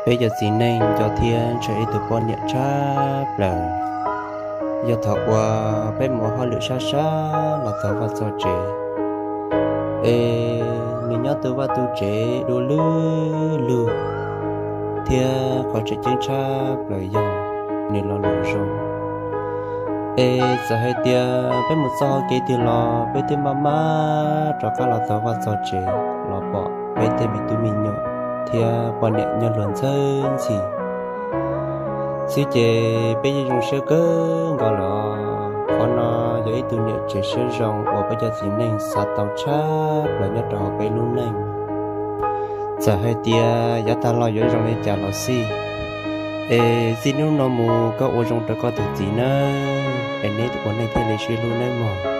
Peb cov txiv neej nco thiab ntshaw ib tug poj niam tshaj plaws. Yog thaum uas peb mus ua hauj lwm sab sab los txog vaj txog tsev, es nws nyob tu vaj tu tsev du lug lug, thiab qhov tseem ceeb tshaj plaws yog nws lo lus zoo. Es txawm hais tias peb mus txog hauv kev twg los peb twb maj maj rov qab los txog vaj txog tsev los pom peb tej me tub me nyuam thiab poj niam nyob luag ntxhawb ntxhi xwb ces peb yeej zoo siab kawg nkaus lawm. Qhov no yog ib tug niam tsev siab zoo uas peb cov txiv neej xav tau tshaj plaws nyob rau hauv peb lub neej. Txawm hais tias yav tag los yuav zoo li cas los xij, es txij hnub no mus koj ua zoo rau koj tus txiv nawb, es neb ua neej thiaj li sib hlub nawb mog.